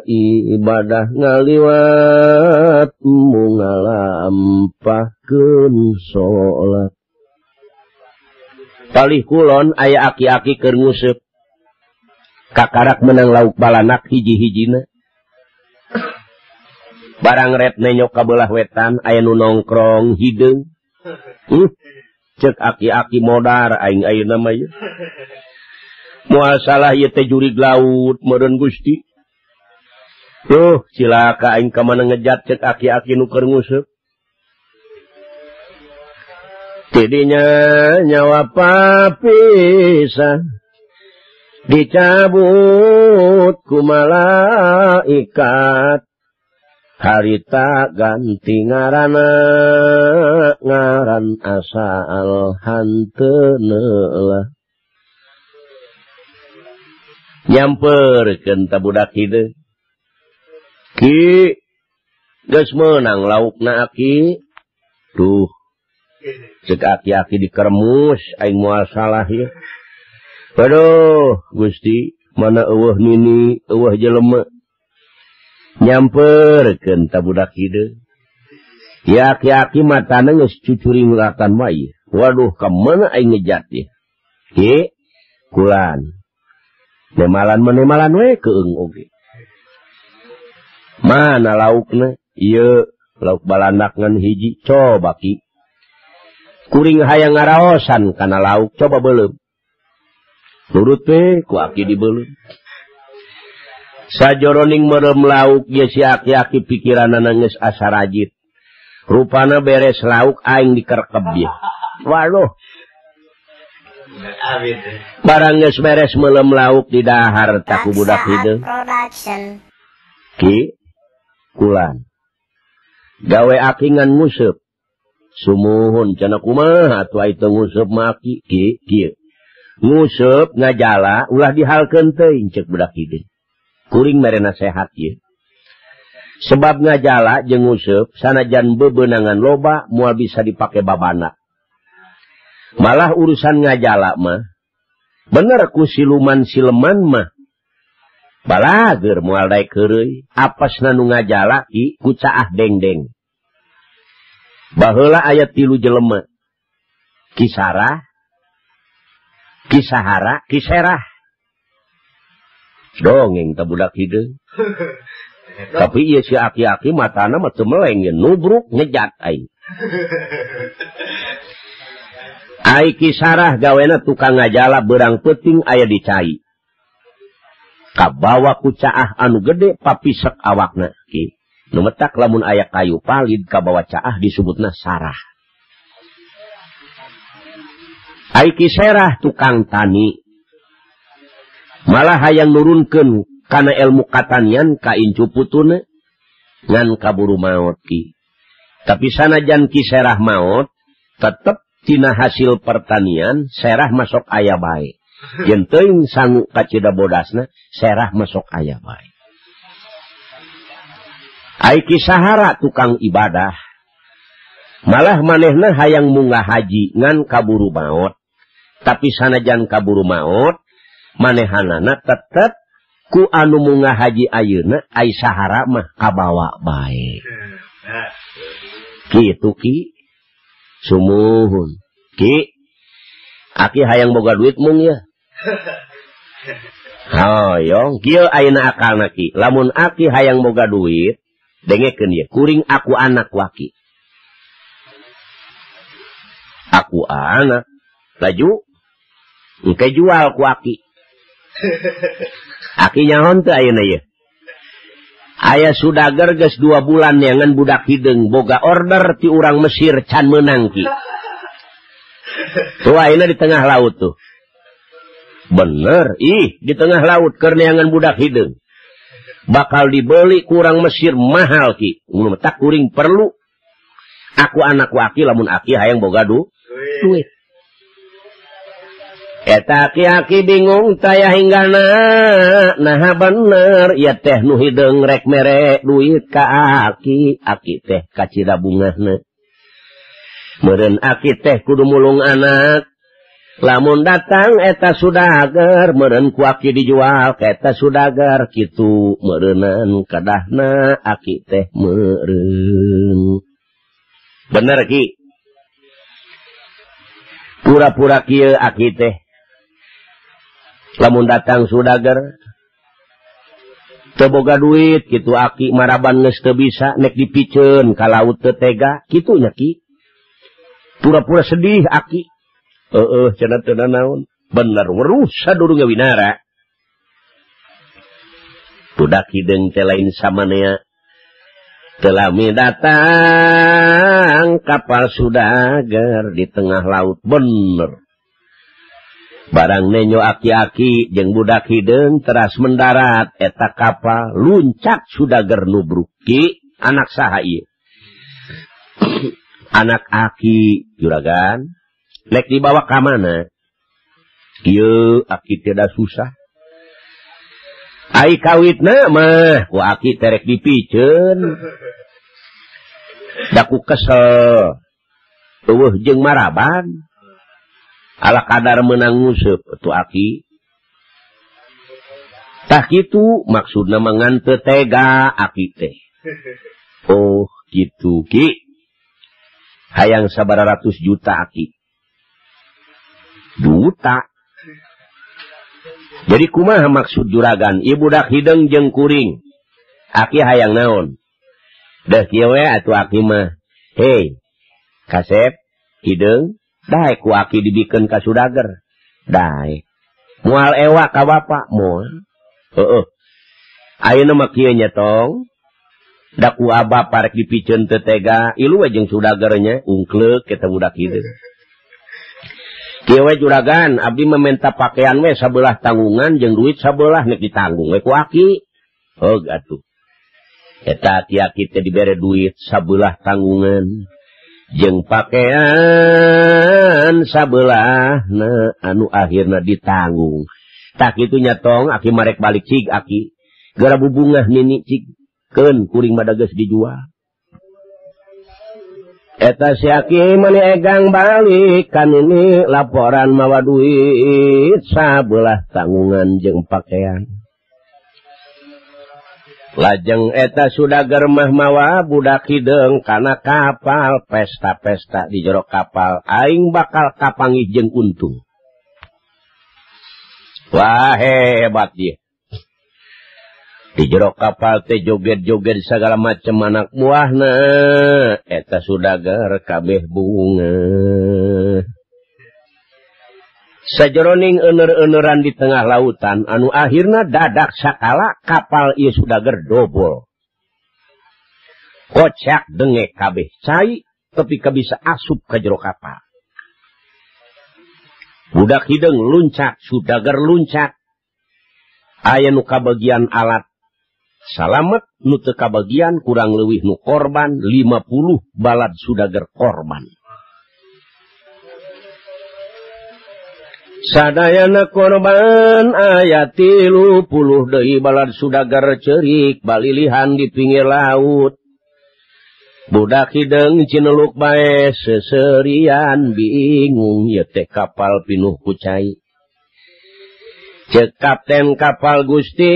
Speaker 1: ibadah ngaliwat mungalampahkeun salat. Palih kulon aya aki-aki keur nguseup. Kakarak menang lauk balanak hiji-hijina. Barang ret nenyok ka belah wetan aya nu nongkrong hideung. Cek aki-aki modar aing ayeuna mah ieu. Moal salah ieu teh jurig laut meureun Gusti. Tuh cilaka aing ka mana ngejat cek aki-aki nu keur nguseup. Tidinya nyawa papisah dicabut ku malaikat. Harita ganti ngarana ngaran asal hanteuna. Nyamperkeun ta budak hideung. Ki geus meunang laukna aki. Duh. Cek aki-aki dikermus aing moal salah ieu. Waduh, Gusti, mana eueuh nini, eueuh jelema. Nyamperkeun ta budak hideung. Ya aki-aki matana geus cucuring latan wae. Waduh, ka mana aing ngejat ieu? Ki, kulan. Nemalan menemalan we keung oge. Mana laukna? Ieu lauk balanak ngan hiji, coba ki. Kuring hayang ngaraosan kana lauk, coba beuleum. Nurut we ku aki dibeuleum. Sajoroning merem lauk ye si aki-aki pikiranana geus asa rajit. Rupana beres lauk aing dikerkeb ye. Waduh. Barang geus beres melem lauk di dahar tak ku budak hideung. Ki kulan. Gawe aki ngan nguseup. Sumuhun cenah kumaha atuh ai teu nguseup mah aki ki kieu. Nguseup ngajala ulah dihalkeun teuing ceuk budak hideung. Kuring mere nasehat ieu. Sebab ngajala jeung nguseup sanajan bebeunangan loba moal bisa dipake babana. Malah urusan ngajala mah bener ku siluman sileman mah balager moal daek heureuy apasna nu ngajala ki ku caah dengdeng. Baheula aya 3 jelema. Ki Sarah, Ki Sahara, Ki Serah. Dongeng ta budak hideung. Tapi ieu si aki-aki matana mah teu meleng ye nubruk ngejat aing. Ai Ki Sarah gawena tukang ngajala beurang peuting aya di cai. Kabawa ku caah anu gede papisek awakna ki. Nu metak lamun aya kayu palid kabawa caah disebutna Sarah. Ai Ki Serah tukang tani. Malah hayang nurunkeun kana ilmu katanian ka incu putuna ngan kaburu maot ki. Tapi sanajan Ki Serah maot tetep tina hasil pertanian Serah masuk aya bae. Yen teuing sangu kacida bodasna Serah masuk aya bae. Ai Ki Sahara tukang ibadah. Malah manehna hayang munggah haji ngan kaburu maot. Tapi sanajan kaburu maot manehanana tetep ku anu munggah haji ayeuna ai Sahara mah kabawa bae. Kitu ki. Sumuhun. Ki, aki hayang boga duit mung ya. Hoyong, kieu ayeuna akalna ki. Lamun aki hayang boga duit, dengekeun ye, kuring aku anak waki. Aku anak, laju engke jual ku aki. Aki nyaho teu ayeuna ye. Aya sudager geus 2 bulan neangan budak hideung boga order ti urang Mesir can meunang ki. Tuh ayeuna di tengah laut tuh. Bener, ih di tengah laut keur neangan budak hideung. Bakal dibeli ku urang Mesir mahal ki. Mun tak kuring perlu aku anak ku aki lamun aki hayang boga duit. Eta aki-aki bingung taya hinggana nah bener ya teh nu hideung rek mere duit ka aki, aki teh kacida bungahna. Meureun aki teh kudu mulung anak. Lamun datang eta sudager meureun ku aki dijual ka eta sudager kitu meureunan kadahna aki teh meureun. Bener ki. Pura-pura kieu aki teh. Lamun datang sudager teu boga duit kitu aki maraban geus teu bisa nek dipiceun ka laut teu tega kitu nya ki. Pura-pura sedih aki. Heeh cenah teu naon. Bener weruh sadurunge winara. Budak hideung teh lain samanea. Teu lami datang kapal sudager di tengah laut bener. Barang nenyo aki-aki jeung budak hideung teras mendarat eta kapal luncat sudager nubruk. Ki anak saha ieu? Anak aki juragan. Nek dibawa ka mana? Ieu aki tidak susah. Ai kawitna mah ku aki terek dipiceun. Da ku kesel. Eueuh jeung maraban. Ala kadar meunang nguseup atuh aki. Tah kitu maksudna mah ngan teu tega aki teh. Oh kitu ki. Hayang sabaraha ratus juta aki. Juta. Jadi kumaha maksud juragan? Ieu budak hideung jeung kuring. Aki hayang naon? Deuh kieu we atuh aki mah. Hei, kasep hideung daek ku aki dibikeun ka sudager. Daek. Moal ewa ka bapa moal. Heueuh. Ayeuna mah kieu nya tong. Da ku abah parek dipiceun teu tega, ilu we jeung sudager nya ungkleuk eta budak hideung. Kieu we juragan, abdi meminta pakaian we sabelah tanggungan jeung duit sabelah nek ditanggung we ku aki. Heug atuh. Eta aki-aki teh dibere duit sabelah tanggungan jeung pakaian sabelahna anu akhirna ditanggung. Tah kitu nya tong aki marek balik cig aki. Gara bubungah nini cig keun kuring mah geus dijual. Eta si aki mani egang balik kan ini laporan mawa duit sabelah tanggungan jeung pakaian. Lajeng eta sudager mah mawa budak hideung kana kapal pesta-pesta di jero kapal aing bakal kapanggih jeung untung. Wah hebat dia. Di jero kapal teh joget-joget segala macam anak buahna eta sudager kabeh bunga. Sajeroning eueur-eueuran di tengah lautan anu akhirna dadak sakala kapal ieu sudager dobol. Kocak dengek kabeh cai tepi ka bisa asup ka jero kapal. Budak hideung luncat, sudager luncat. Aya nu kabagian alat salamet, nu teu kabagian kurang leuwih nu korban 50 balad sudager korban. Sadayana korban aya 30 deui balad sudager ceurik balilihan di pinggir laut. Budak hideung cineluk bae seserian bingung ieu teh kapal pinuh ku cai. Cek kapten kapal Gusti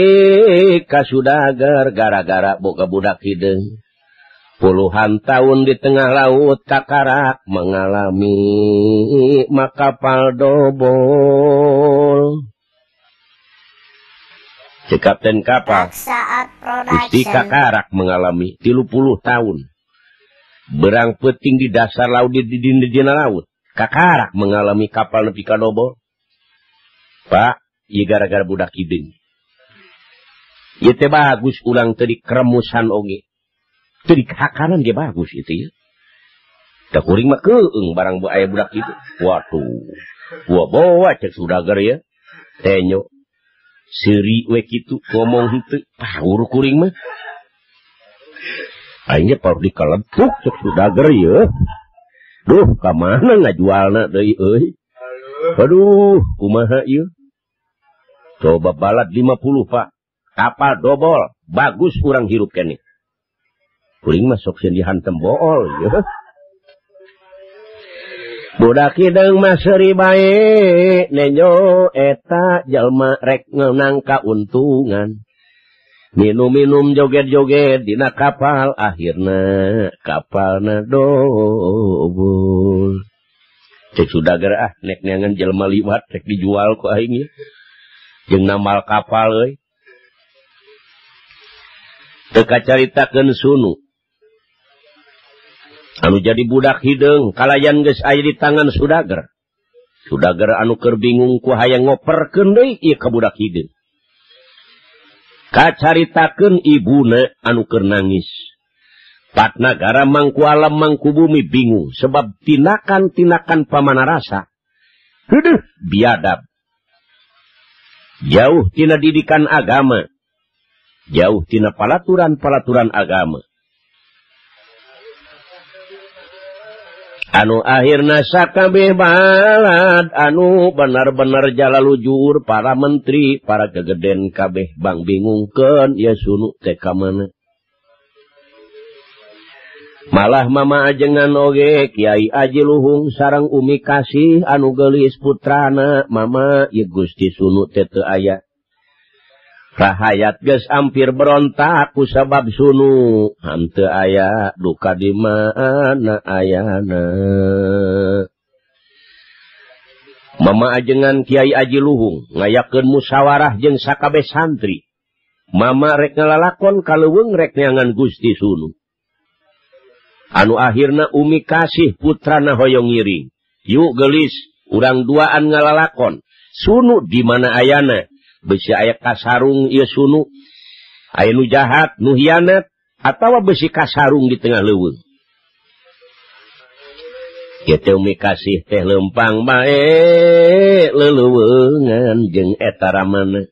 Speaker 1: ka sudager gara-gara boga budak hideung. Puluhan tahun di tengah laut kakarak mengalami makapal dobol. Cek kapten kapal Gusti kakarak mengalami 30 tahun. Berang peting di dasar laut di dina laut. Kakarak mengalami kapal nepi ka dobol. Pak, ieu gara-gara budak hideung. Ieu teh bagus ulang teu dikeremusan oge. Teu dihakanan ge bagus itu ya. Da kuring mah keung barang aya budak itu. Waduh. Gua bawa cek sudager ya. Tenyo. Seuri we kitu ngomong henteu paur kuring mah. Aing ge paur dikalentuk cek sudager ya. Duh, ka mana ngajualna deui euy. Aduh, kumaha ieu? Coba balad 50, Pak. Kapal dobol, bagus urang hirup keneh. Kuring mah sok sieun dihantem bool ya. Budak hideung mah seuri bae nenjo eta jalma rek ngeunang kauntungan. Minum-minum joget-joget dina kapal akhirna kapalna dobul. Cek sudagar ah nek neangan jelema liwat rek dijual ku aing ieu. Jeung namal kapal euy. Teu kacaritakeun Sunu. Anu jadi budak hideung kalayan geus aya di tangan sudagar. Sudagar anu keur bingung ku hayang ngoperkeun deui ieu ka budak hideung. Kacaritakeun ibuna anu keur nangis. Patnagara mangku alam mangku bumi bingung sebab tindakan-tindakan pamanarasa heudeuh biadab. Jauh tina didikan agama. Jauh tina palaturan-palaturan agama. Anu akhirna sakabeh balad anu benar-benar jalalujur para menteri, para gegeden kabeh bang bingungkeun ya Sunu teh ka mana. Malah mama ajengan oge Kiai Aji Luhung sareng Umi Kasih anu geulis putrana mama ieu Gusti Sunu teh teu aya. Rahayat geus ampir berontak ku sabab Sunu henteu aya duka di mana ayana. Mama ajengan Kiai Aji Luhung ngayakeun musyawarah jeung sakabeh santri. Mama rek ngalalakon ka leuweung rek neangan Gusti Sunu. Anu akhirna Umi Kasih putrana hoyong ngiring. Yuk geulis urang duaan ngalalakon. Sunu di mana ayana? Besi aya kasarung ieu Sunu, aya nu jahat, nu hianat, atawa besi kasarung di tengah leuweung. Ieu teh Umi Kasih teh leumpang bae leleuweungan jeung eta ramana.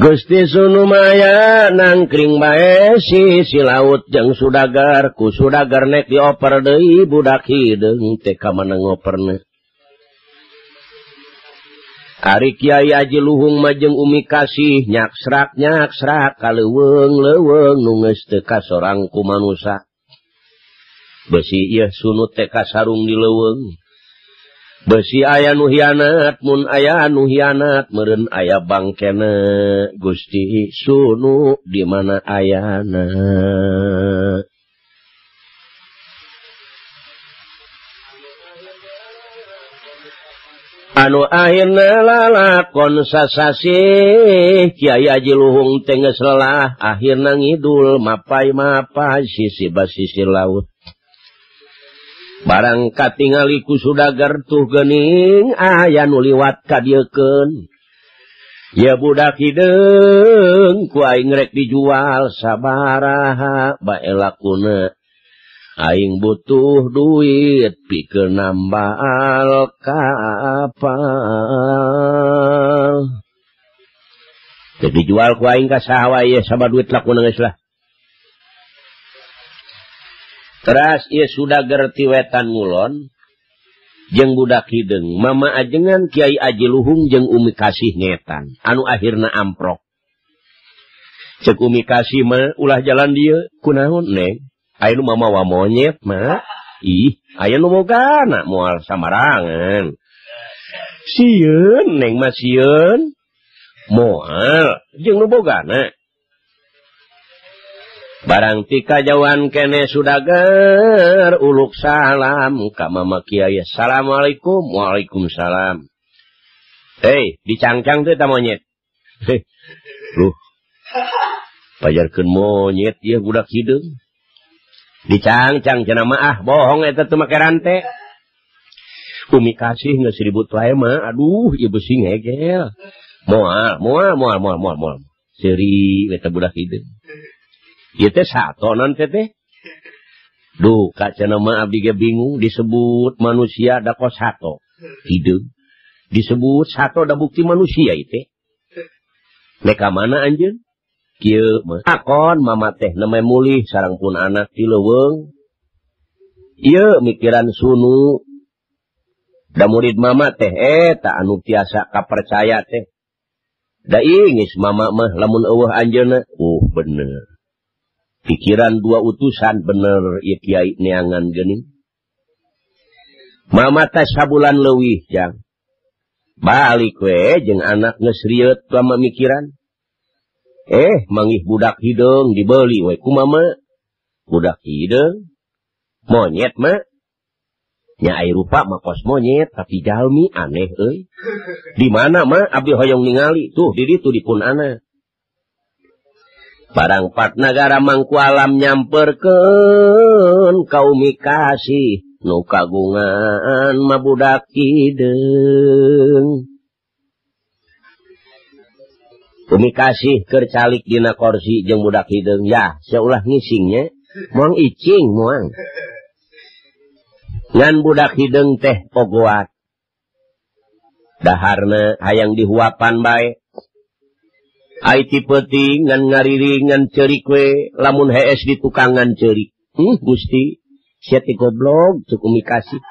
Speaker 1: Gusti Sunu maya nangkring bae sisi laut jeung sudagar, ku sudagar nek dioper deui budak hideung teh ka mana ngoperna. Ari Kiai Aji Luhung mah jeung Umi Kasih nyaksrak-nyaksrak ka leuweung-leuweung nu geus teu kasorang ku manusa. Besi ieu Sunu teh kasarung di leuweung. Besi aya nu hianat, mun aya nu hianat meureun aya bangkena. Gusti Sunu di mana ayana? Anu akhirna lalakon sasasih Kiai Aji Luhung teh geus lelah akhirna ngidul mapai-mapai sisi basisi laut. Barang katingali ku sudagar tuh geuning aya nu liwat ka dieukeun. Ya budak hideung ku aing rek dijual sabaraha bae lakuna. Aing butuh duit pikeun nambal kapal. Teu dijual ku aing ka saha wae sabab duit lakuna geus lah. Teras ieu sudagar ti wetan ngulon jeung budak hideung mama ajengan Kiai Aji Luhung jeung Umi Kasih ngetan anu akhirna amprok. Ceuk Umi Kasih mah ulah jalan dieu kunaon neng? Aya nu mamawa monyet mah. Ih, aya nu bogana moal samarangan. Sieun neng mah sieun. Moal jeung nu bogana. Barang ti kajauhan kene sudagar uluk salam ka mama kiai. Assalamualaikum. Waalaikumsalam. Hei, dicangcang teh ta monyet. Heh. Luh. Pajarkeun monyet ieu budak hideung. Dicangcang cenah mah ah bohong eta teu make rante. Umi Kasih geus ribut wae mah aduh ieu beusi ngegel. Moal moal moal moal moal moal. Seuri eta budak hideung. Ieu teh satonan teh teh. Duh ka cenah mah abdi ge bingung disebut manusia da kos sato. Hideung. Disebut sato da bukti manusia ieu teh. Nek ka mana anjeun? Kieu mah akon mama teh nemeh mulih sareng pun anak ti leuweung. Ieu mikiran Sunu. Da murid mama teh eta anu tiasa kapercaya teh. Da ingis mama mah lamun eueuh anjeunna, bener. Pikiran dua utusan bener ieu kiai neangan geuning. Mama teh sabulan leuwih jang. Balik we jeung anak geus rieut lama mikiran. Manggih budak hideung dibeli we ku mama. Budak hideung monyet mah. Nya ai rupa mah kos monyet tapi jalmi aneh euy. Di mana mah abdi hoyong ningali tuh di ditu di pun anak. Barang pat nagara mangku alam nyamperkeun ka Umi Kasih nu kagungan mah budak hideung. Umi Kasih keur calik dina korsi jeung budak hideung. Ya, sia ulah ngisingnya, moang icing moang. Ngan budak hideung teh pogoat. Daharna hayang dihuapan bae. Ai ti peuting ngan ngariring ngan ceurik we, lamun hees di tukangan ceurik. Gusti, sia teh goblok cuk Umi Kasih.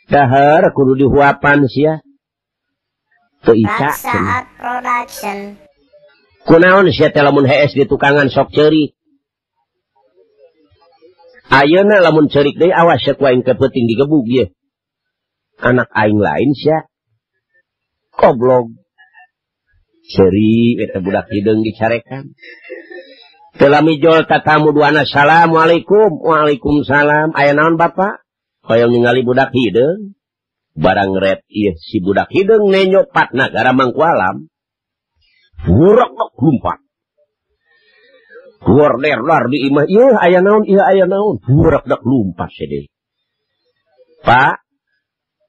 Speaker 1: Dahar kudu dihuapan sia. Teu ica. Kunaon sia teh lamun hees di tukangan sok ceurik. Ayeuna lamun ceurik deui awas sia ku aing ke peuting digebug ieu. Anak aing lain sia. Goblok. Ceurik eta budak hideung dicarekan. Teu lami jol tatamu duana assalamualaikum. Waalaikumsalam. Aya naon Bapak? Hoyong ningali budak hideung. Barang ret ieu si budak hideung nenyo pat nagara Mangkualam. Buruk lumpat. Luar ler di imah, iya aya naon, iya aya naon. Burak dak lumpas deui. Pak,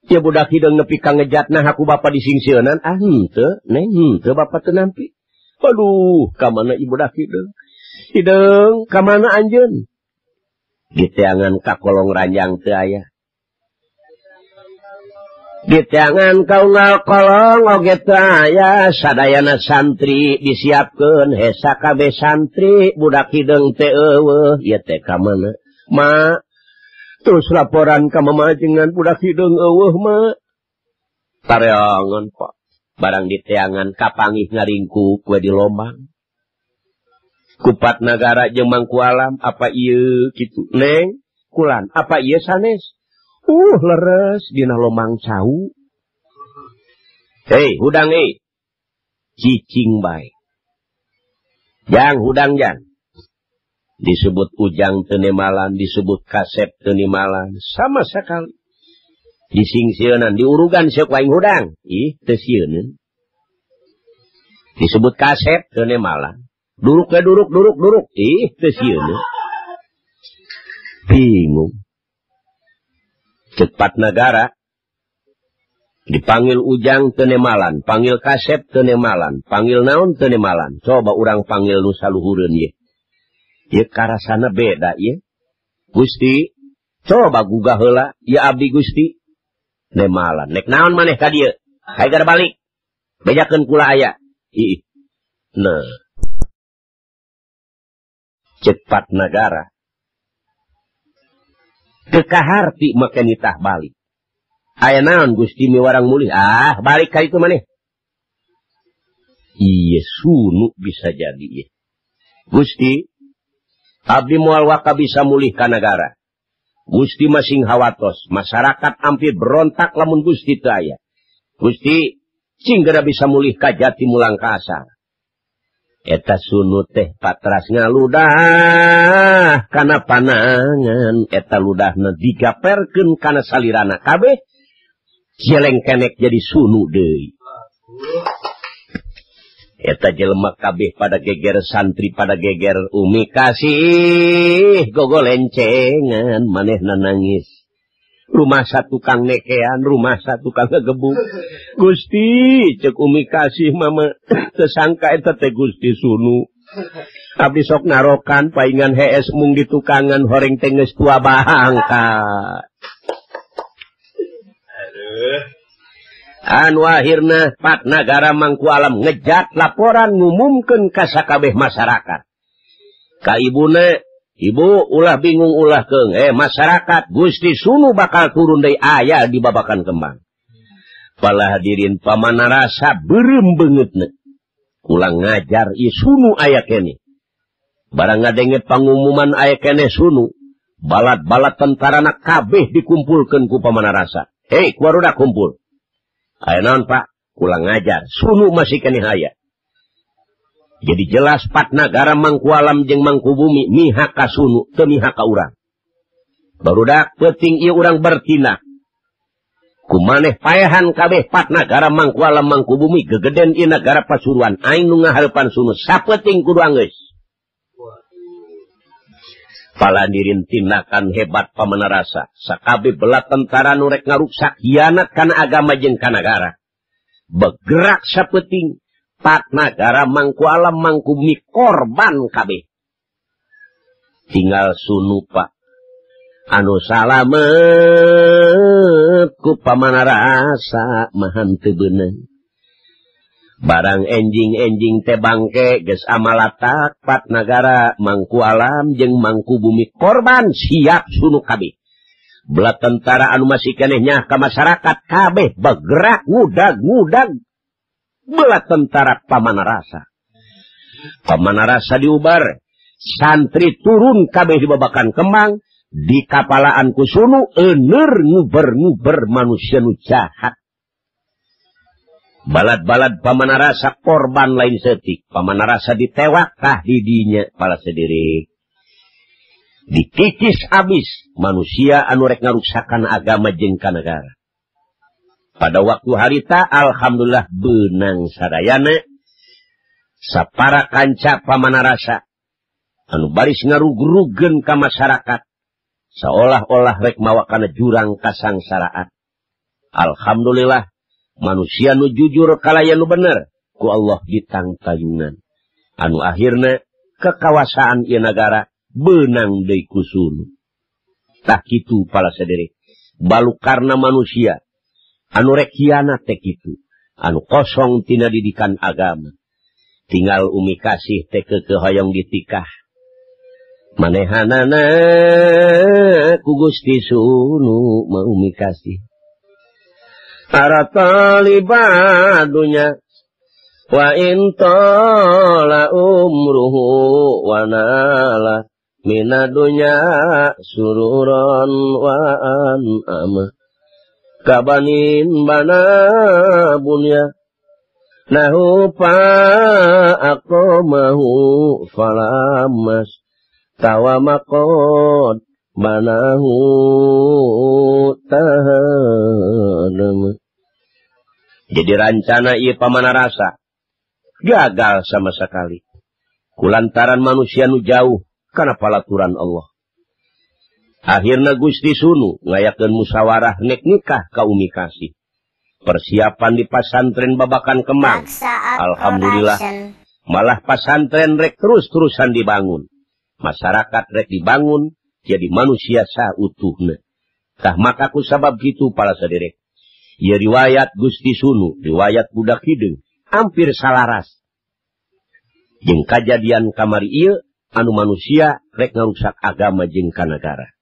Speaker 1: ieu budak hideung nepi ka ngejatna aku bapa disingsieunan, ah henteu, neng henteu bapa teu nampi. Aduh, ka mana ieu budak hideung? Hideung ka mana anjeun? Diteangan ka kolong ranjang teu aya. Diteangan ka unggal kolong oge teu aya, sadayana santri disiapkeun hesa kabeh santri budak hideung teh eueuh, ieu teh ka mana? Ma, terus laporan ka mamajengan budak hideung eueuh ma. Tareangan Pak, barang diteangan kapangih ngaringkuk we di lombang. Kupat nagara jeung Mangku Alam apa ieu kitu neng kulan apa ieu sanes? Leres dina lomang cau. Hei, hudang cicing bae. Jang hudang jang. Disebut Ujang teu nemalan, disebut Kasep teu nemalan, sama sekali. Disingsieunan, diurugan sia ku aing hudang. Ih, teu sieun. Disebut Kasep teu nemalan. Duruk we duruk duruk duruk. Ih, teu sieun. Bingung. Cepat nagara dipanggil Ujang teu nemalan, panggil Kasep teu nemalan, panggil naon teu nemalan. Coba urang panggil nu saluhureun ieu. Ieu karasana beda ieu. Gusti, coba gugah heula ieu abdi Gusti. Nemalan. Nek naon maneh ka dieu? Hayu gara balik. Bejakeun kula aya. Ih. Nah. Cepat nagara kekaharti make nitah balik. Aya naon Gusti miwarang mulih? Ah, balik ka itu maneh. Ieu sunu bisa jadi ieu. Gusti, abdi moal waka bisa mulih ka nagara. Gusti masing hawatos, masyarakat hampir berontak lamun Gusti teu aya. Gusti, cing geura bisa mulih ka jati mulang ka asal. Eta sunu teh patras ngaludah kana panangan, eta ludahna digaperkeun kana salirana kabeh, jeleng kenek jadi sunu deui. Eta jelema kabeh pada geger, santri pada geger, Umi Kasih gogolencengan, manehna nangis. Rumah satu kang nekean, rumah satu kang ngegebuk. Gusti, cek Umi Kasih mama tersangka eta teh Gusti Sunu. Abdi sok narokan paingan hees mung ditukangan horeng teh geus tua bangka. Aduh. Anu akhirna Pat Nagara Mangku Alam ngejat laporan ngumumkeun ka sakabeh masyarakat. Ka ibuna, ibu ulah bingung ulah keung. Masyarakat Gusti Sunu bakal turun deui aya di Babakan Kembang. Pala hadirin pamana rasa beureum beungeutna. Ulang ngajar ieu Sunu aya keneh. Barang ngadenge pangumuman aya keneh Sunu, balat-balat tentarana kabeh dikumpulkeun ku Pamanarasa. Hei, ku barudak kumpul. Aya naon, Pak? Kula ngajar, Sunu masih keneh aya. Jadi jelas pat nagara Mangkualam jeung Mangkubumi mihak ka Sunu, teu mihak ka urang. Barudak peuting ieu urang bertindak. Kumaneh paehan kabeh pat nagara Mangkualam Mangkubumi gegeden ieu nagara Pasuruan, aing nu ngahareupan Sunu sapeuting kudu anggeus. Palandirin tindakan hebat Pamanarasa, sakabeh belah tentara nu rek ngaruksak hianat kana agama jeung ka nagara. Bergerak sapeuting pat nagara Mangkualam Mangkubumi korban kabeh. Tinggal Sunu, Pak. Anu salamet ku Pamanarasa mah henteu beunang. Barang enjing-enjing teh bangke geus amalatak pat nagara Mangkualam jeung Mangkubumi korban siap Sunu kabeh. Belah tentara anu masih keneh nyah ka masyarakat kabeh bergerak ngudag-ngudag belah tentara Pamanarasa. Pamanarasa diubar, santri turun kabeh di Babakan Kembang, di kapalaan ku Sunu euneur nguber-nguber manusia nu jahat. Balad-balad Pamanarasa korban lain setik. Pamanarasa ditewak tah didinya pala sederek. Dikikis abis manusia anu rek ngaruksakan agama jeung ka nagara. Pada waktu harita alhamdulillah benang sadayana sapara kanca Pamanarasa anu baris ngarugrugeun ka masyarakat seolah-olah rek mawa kana jurang kasangsaraan. Alhamdulillah manusia nu jujur kalayan nu bener ku Allah ditangtayungan. Anu akhirna kekawasaan ieu nagara beunang deui ku Sunu. Tah kitu pala sederek. Balukarna manusia anu rek hianat teh kitu, anu kosong tina didikan agama. Tinggal Umi Kasih teh keukeuh hoyong ditikah. Manehanana ku Gusti Sunu mah Umi Kasih. Para talibadunya wa intola umruhu wa nala minadunya sururan wa an'ama kabanin bana bunya nahu pa aqamahu falamas tawamakod banahu tahadam. Jadi rancana ieu Pamanarasa gagal sama sekali. Kulantaran manusia nu jauh kana palaturan Allah. Akhirna Gusti Sunu ngayakeun musyawarah nek nikah ka Umi Kasih. Persiapan di pasantren Babakan Kemang. Alhamdulillah malah pasantren rek terus-terusan dibangun. Masyarakat rek dibangun jadi manusia sautuhna. Tah maka ku sabab kitu para saderek. Ieu riwayat Gusti Sunu, riwayat budak hideung hampir salaras. Jeung kajadian kamari ieu anu manusia rek ngarusak agama jeung ka nagara.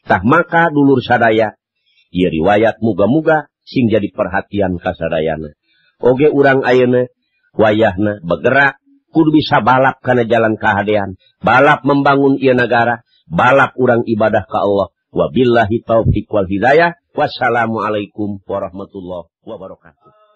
Speaker 1: Tah maka dulur sadaya, ieu riwayat muga-muga sing jadi perhatian ka sadayana. Oge urang ayeuna wayahna bergerak kudu bisa balap kana jalan kahadean, balap membangun ieu nagara, balap urang ibadah ka Allah. Wabillahi taufiq wal hidayah. Wassalamualaikum warahmatullahi wabarakatuh.